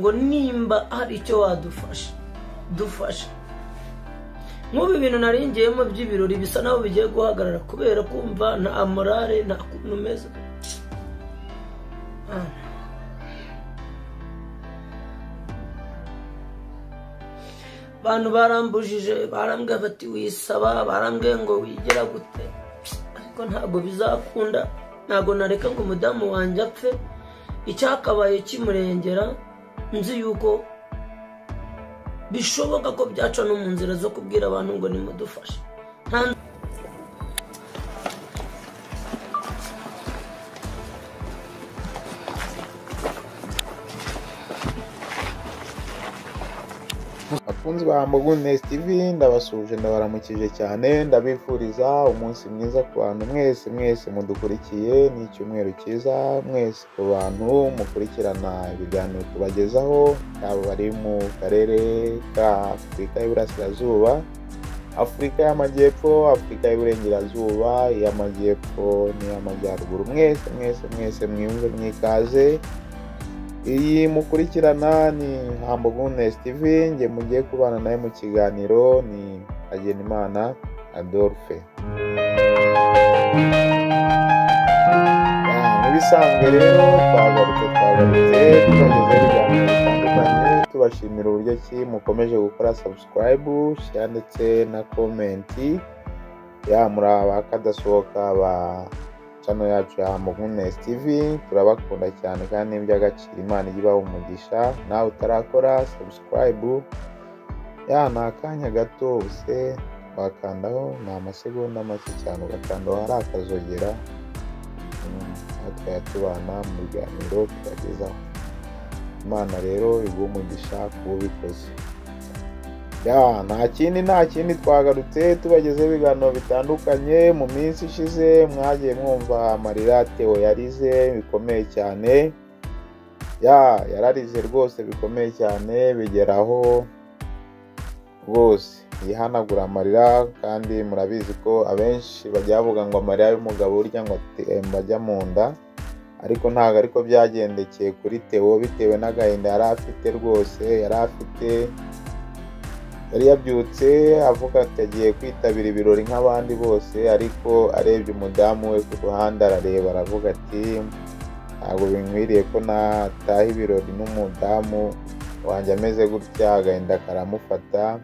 Ngo nimba hari icyo wadufasha dufasha. Nk'ubu ibintu naringiyemo by'ibirori bisa naho bigiye guhagarara kubera kumva nta morale, nta kuntu umeze. Abantu barambujije, barambwiye bati wisaba, barambwiye ngo wigira gute, ariko ntabwo bizakunda. Ntabwo nareka ngo umudamu wanjye apfe icyakabaye kimurengera. Nzi yuko bishoboka ko byaca no mu nzira zo kubwira abantu ngo nimudufashe. Abakunzi ba Goodness TV, ndabasuje, ndabaramukije cyane, ndabifuriza umunsi mwiza ku bantu mwese mwese mudukurikiye. Ni icyumweru cyiza mwese ku bantu mukurikirana ibiganiro tubagezaho, yaba bari mu karere ka Afurika y'Iburasirazuba, Afurika y'Amajyepfo, Afurika y'Iburengerazuba, iy'Amajyepfo n'iy'Amajyaruguru. Mwese mwese mwese mwiyumve mwikaze. Iyi mukurikirana ni Humble Goodness TV, nge mugiye kubana nawe mu kiganiro ni Hagenimana Adolphe. Nk'ibisanzwe rero twagarutse tubagezaho ibiganiro bitandukanye, tubashimira uburyo ki mukomeje gukora subscribe, share ndetse na comment. Ya muri abakadasohoka ba channel yacu ya Humble Goodness TV, turabakunda cyane kandi n'iby'agaciro. Imana ijye ibaha umugisha. Nawe utarakora subscribe, ya ni akanya gato use wakandaho, ni amasegonda make cyane ugakandaho hari akazogera, aho twajya tubana mu biganiro tubagezaho. Imana rero iguhe umugisha kuba ubikoze. Ya nta kindi twagarutse tubagezeho ibiganiro bitandukanye. Mu minsi ishize mwagiye mwumva amarira Theo yarize bikomeye cyane. Ya yararize rwose bikomeye cyane, bigeraho rwose yihanagura amarira. Kandi murabizi ko abenshi bajya bavuga ngo amarira y'umugabo urya ngo atemba ajya mu nda, ariko ntabwo ariko byagendekeye kuri Theo bitewe n'agahinda yari afite rwose. Yari yabyutse avuga ati agiye kwitabira ibirori nk'abandi bose, ariko arebye umudamu we ku ruhande arareba aravuga ati ntabwo binkwiriye ko nataha ibirori n'umudamu wanjye ameze gutya. Agahinda karamufata.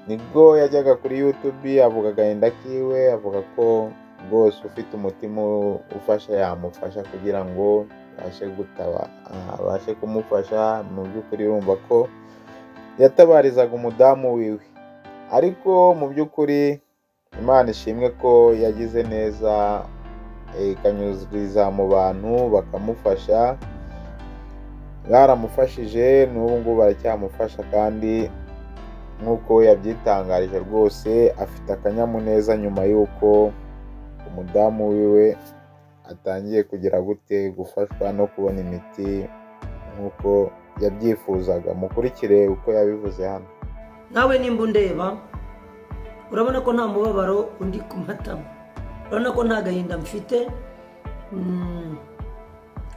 Nibwo yajyaga kuri YouTube avuga agahinda kiwe, avuga ko rwose ufite umutima ufasha yamufasha kugira ngo abashe kumufasha. Mu by'ukuri urumva ko yatabarizaga umudamu wiwe, ariko mu by'ukuri Imana ishimwe ko yagize neza ikanyuziriza mu bantu bakamufasha. Baramufashije n'ubu ngubu baracyamufasha, kandi nk'uko yabyitangarije rwose afite akanyamuneza nyuma y'uko umudamu wiwe atangiye kugira gute gufashwa no kubona imiti nk'uko yabyifuzaga. Mukurikire uko yabivuze hano. Nawe nimba undeba urabona ko nta mubabaro undi ku matama, urabona ko nta gahinda mfite.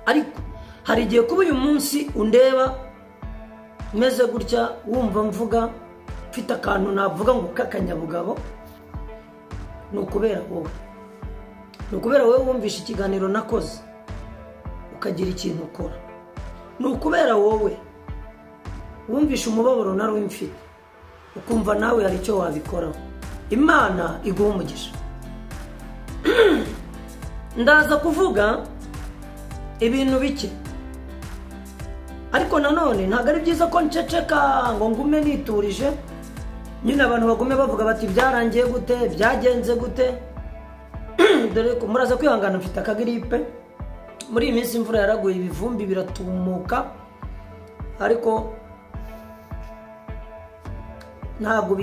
Ariko hari igihe kuba uyu munsi undeba meze gutya, wumva mvuga mfite akantu navuga ngo k'akanyabugabo, ni ukubera wowe, ni ukubera wowe wumvishe ikiganiro nakoze ukagira ikintu ukora, ni ukubera wowe wumvishe umubabaro nari mfite ukumva nawe hari icyo wabikoraho. Imana iguha umugisha. Ndaza kuvuga ibintu bike, ariko nanone ntabwo ari byiza ko nceceka ngo ngume niturije, nyine abantu bagume bavuga bati byarangiye gute, byagenze gute. Dore ko muraza kwihangana, mfite akagiripe. Muri iyi minsi imvura yaraguye, ibivumbi biratumuka, ariko ntabwo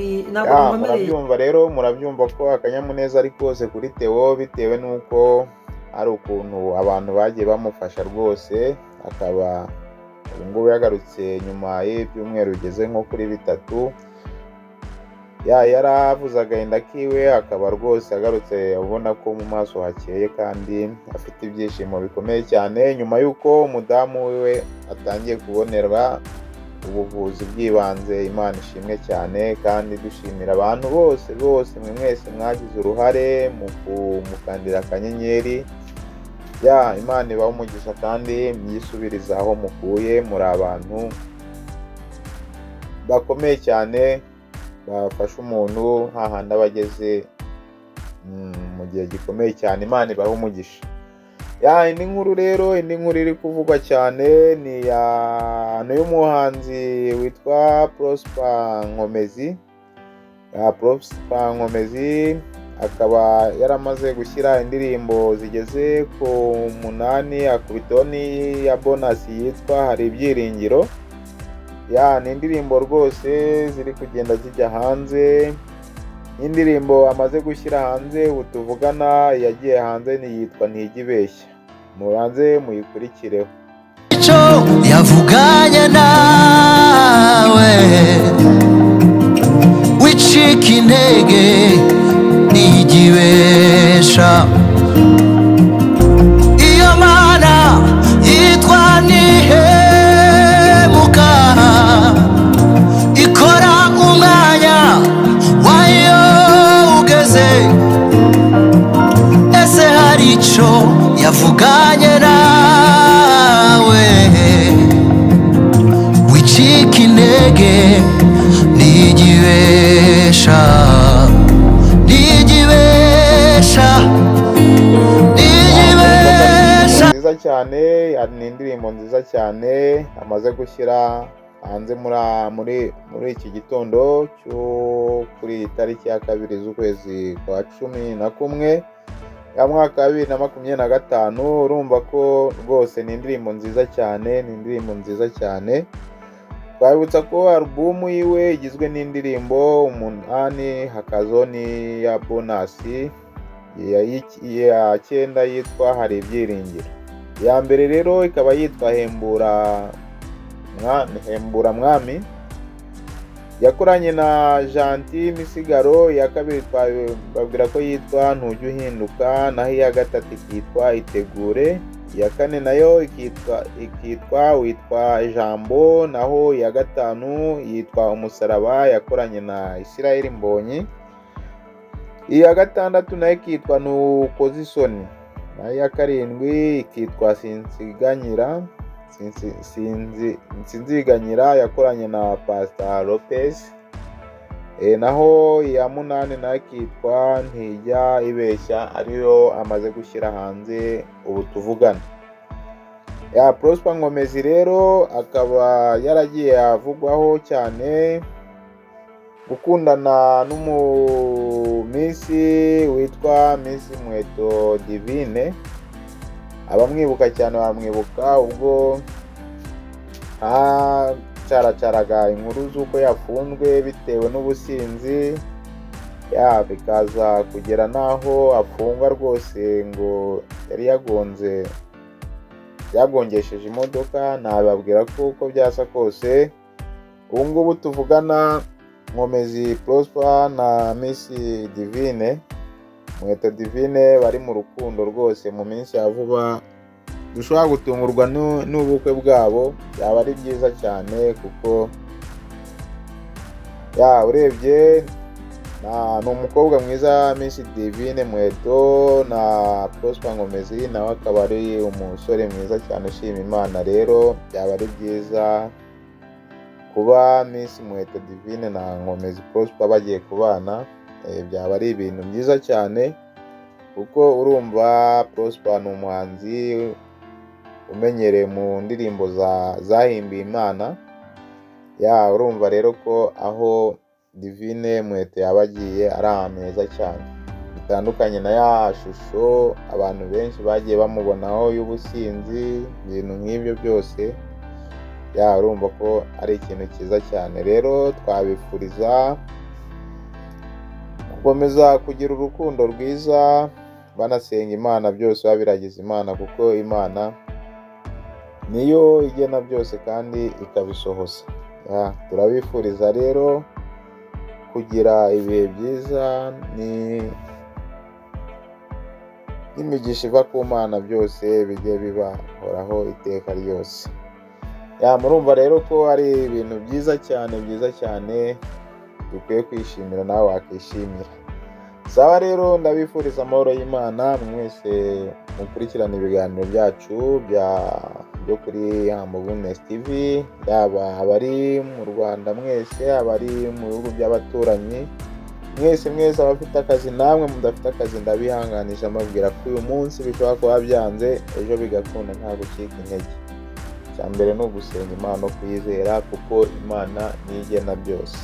murabyumva rero, murabyumva ko akanyamuneza ari kose kuri Theo bitewe n'uko ari ukuntu abantu bagiye bamufasha rwose, akaba ubu ngubu yagarutse nyuma y'ibyumweru bigeze nko kuri 3. Yaravuze agahinda kiwe, akaba rwose agarutse ubona ko mu maso hakeye kandi afite ibyishimo bikomeye cyane, nyuma y'uko umudamu wiwe atangiye kubonerwa ubuvuzi bw'ibanze. Imana ishimwe cyane, kandi dushimira abantu bose bose mwe mwese mwagize uruhare mu kumukandira akanyenyeri. Imana ibahe umugisha kandi myisubiriza aho mukuye, muri abantu bakomeye cyane bafasha umuntu hahandi abageze mu gihe gikomeye cyane. Imana ibahe umugisha. Indi nkuru rero, indi nkuru iri kuvugwa cyane ni y'umuhanzi witwa Prosper Nkomezi. Prosper Nkomezi akaba yaramaze gushyira indirimbo zigeze ku 8, akubitaho n'iya bonus yitwa Hari Ibyiringiro. Ni indirimbo rwose ziri kugenda zijya hanze. Indirimbo amaze gushyira hanze ubu tuvugana yagiye hanze niyitwa Ntijya Ibeshya, mubanze muyikurikireho. Icyo yavuganye nawe wicika intege ntijya ibesha, iyo Mana yitwa Ntihemuka, ikora umwanya wayo ugeze. Ese hari icyo yavuganye nawe wicika intege ntijya ibesha, ntijya ibesha, ntijya ibesha. Nziza cyane, ni indirimbo nziza cyane amaze gushyira hanze muri iki gitondo cyo kuri iyi tariki ya 2 z'ukwezi kwa 11 ya mwaka wa 2025. Urumva ko rwose ni indirimbo nziza cyane, ni indirimbo nziza cyane. Twabibutsa ko alubumu yiwe igizwe n'indirimbo 8, hakazaho n'iya bonasi ya 9 yitwa Hari Ibyiringiro. Iya mbere rero ikaba yitwa Hembura Mwami, yakoranye na Gentil Misigaro. Iya kabiri twababwira ko yitwa Ntujya Uhinduka, naho iya gatatu ikitwa Itegure, iya kane nayo ikitwa Witwa Ijambo, naho iya gatanu yitwa Umusaraba, yakoranye na Israel Mbonyi. Iya gatandatu nayo ikitwa Ntukoze Isoni, naho iya karindwi ikitwa Sinziganyira, yakoranye na Pastor Lopez. Naho iya 8 nayo ikitwa Ntijya Ibeshya, ariyo amaze gushyira hanze ubu tuvugana. Prosper Nkomezi rero akaba yaragiye avugwaho cyane gukundana n'umumisi witwa Miss Muheto Divine. Abamwibuka cyane bamwibuka ubwo hacaracaraga inkuru z'uko yafunzwe bitewe n'ubusinzi, bikaza kugera n'aho afungwa rwose ngo yari yagongesheje imodoka. Nababwira ko uko byasa kose ubu ngubu tuvugana Nkomezi Prosper na Miss Divine Muheto Divine bari mu rukundo rwose. Mu minsi ya vuba dushobora gutungurwa n'ubukwe bwabo, byaba ari byiza cyane kuko urebye ni umukobwa mwiza Miss Divine Muheto, na Prosper Nkomezi nawe akaba ari umusore mwiza cyane ushima Imana. Rero byaba ari byiza kuba Miss Muheto Divine na Nkomezi Prosper bagiye kubana, byaba ari ibintu byiza cyane kuko urumva Prosper ni umuhanzi umenyereye mu ndirimbo zahimbiye Imana. Urumva rero ko aho Divine Muheto yaba agiye ari ahantu heza cyane, bitandukanye na ya shusho abantu benshi bagiye bamubonaho y'ubusinzi, ibintu nk'ibyo byose. Urumva ko ari ikintu cyiza cyane. Rero twabifuriza gukomeza kugira urukundo rwiza, banasenga Imana, byose babiragiza Imana, kuko Imana niyo igena byose kandi ikabisohoza. Turabifuriza rero kugira ibihe byiza n'imigisha iva ku Mana, byose bijye bibahoraho iteka ryose. Murumva rero ko ari ibintu byiza cyane, byiza cyane dukwiye kwishimira, nawe wakishimira. Sawa rero, ndabifuriza amahoro y'Imana mwese mukurikirana ibiganiro byacu byo kuri Humble Goodness TV, yaba abari mu Rwanda mwese, abari mu bihugu by'abaturanyi mwese mwese, abafite akazi namwe mudafite akazi, ndabihanganisha mbabwira ko uyu munsi bishobora kuba byanze, ejo bigakunda, nta gucika intege. Icya mbere ni ugusenga Imana no kuyizera, kuko Imana niyo igena byose.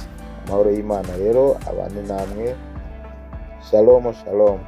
Amahoro y'Imana rero abane namwe. Shalom, shalom.